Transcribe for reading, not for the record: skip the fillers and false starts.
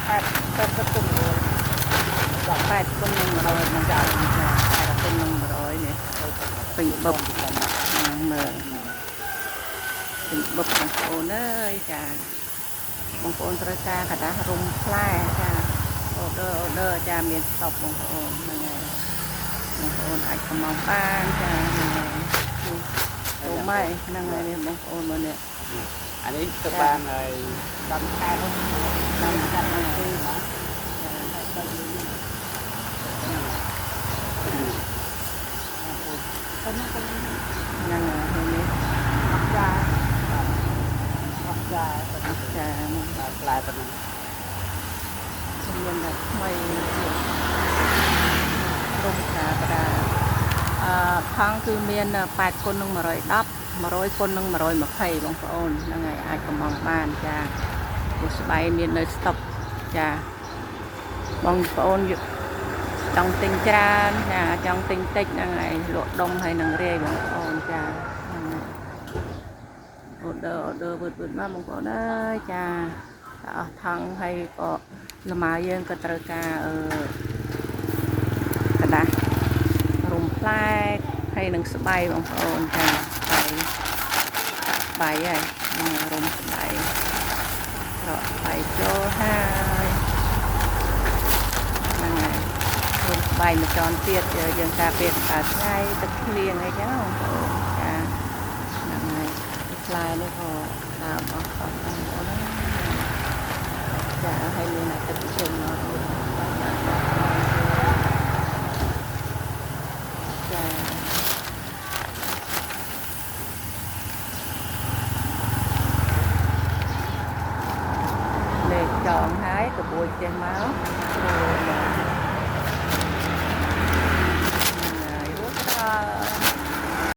80គុណ100 8គុណនឹង100បងចា8គុណនឹង100នេះពេញបឹបមើលពេញបឹបបងប្អូនអើយចាបងប្អូនត្រូវការក្រដាសរុំផ្លែចា order order ចាមានស្តុកបងប្អូនហ្នឹងហើយបងប្អូនអាចកម្មង់បានចាហ្នឹងហើយអូម៉ៃហ្នឹងហើយនេះបងប្អូនមើលនេះ អានេះទៅបានហើយ10ខែនោះ10ខែនោះគឺណាប៉ុណ្ណឹងប៉ុណ្ណឹង ហ្នឹងហើយនេះ អស្ចារ្យអស្ចារ្យ អស្ចារ្យមក បាទផ្លែប៉ុណ្ណឹង មានតែថ្មីទៀតរុំកាបដាអឺថង់គឺមាន8គុណនឹង110 100គុណនឹង120បងប្អូនហ្នឹងហើយអាចកម្មង់បានចាព្រោះស្បៃមាននៅស្តុកចាបងប្អូនចង់ទិញច្រើនចាចង់ទិញតិចហ្នឹងហើយលក់ដុំហើយនឹងរាយបងប្អូនចាហ្នឹងហើយ order order វឺតវឺតមកបងប្អូនអើយចាតែអស់ថង់ហើយក៏លម៉ាយើងក៏ត្រូវការអឺក្រដាសរុំផ្លែហើយនឹងស្បៃបងប្អូនចាស្បៃស្បៃហើយនឹងរុំស្បៃក្រកស្បៃចូលហើយហ្នឹងហើយរុំស្បៃមួយចនទៀតយើងការពារកម្ដៅថ្ងៃទឹកភ្លៀងអីចឹងបងប្អូនចាហ្នឹងហើយផ្លែនេះក៏ដើមអស់អស់បងប្អូនណាចាហើយមានអាទឹកជុំមកទៀតចាលេខចងហើយក្បួយចេះមកស្រួលមក